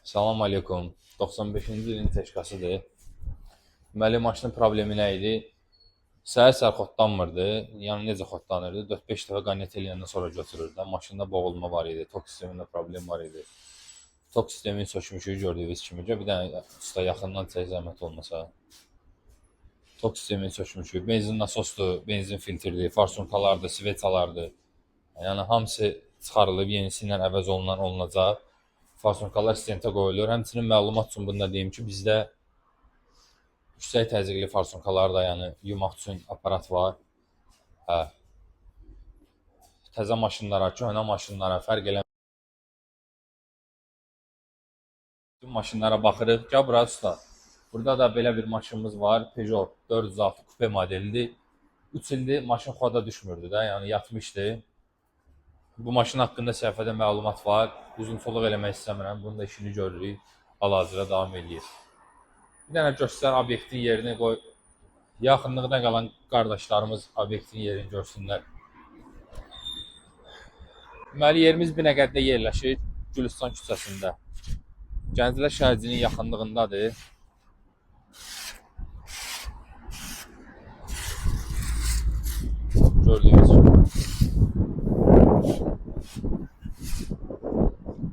Salam aleykum. 95-ci ilin Teşkasıdır. Deməli, maşının problemi nə idi? Səhər-səhər xotlanmırdı. Yəni necə xotlanırdı? 4-5 dəfə qanet eləyəndən sonra götürürdü. Maşında boğulma var idi, tok sistemində problem var idi. Tok sistemini sökmüşük gördüyünüz kimi. Bir dənə usta yaxından çək zəhmət olmasa. Tok sistemini sökmüşük. Benzin nasosdur, benzin filtrdir, farsunkalardır, sveçalardır. Yəni hamısı çıxarılıb, yenisi ilə əvəz olunan olunacaq. Farsunkalar stentə qoyulur. Həmçinin məlumat üçün bunu da deyim ki, bizdə yüksək təzyiqli farsunkalar da, yəni yumaq üçün aparat var. Hə. Təzə maşınlara, köhnə maşınlara fərq eləmir. Bütün maşınlara baxırıq. Gəl bura usta. Burada da belə bir maşınımız var. Peugeot 406 kupe modelidir. 3 ildir maşın xoda düşmürdü də, yəni yatmışdı. Bu maşın haqqında səhifədə məlumat var. Uzun-soluq eləmək istəmirəm. Bunun da işini görürük. Hal-hazırda davam eləyir. Bir dənə göstər obyektin yerini qoy. Yaxınlıqda qalan qardaşlarımız obyektin yerini görsünlər. Deməli, yerimiz Binəqədidə yerləşir, Gülüstan küçəsində. Gənclər şəhərciyinin yaxınlığındadır. Gördüyünüz kimi.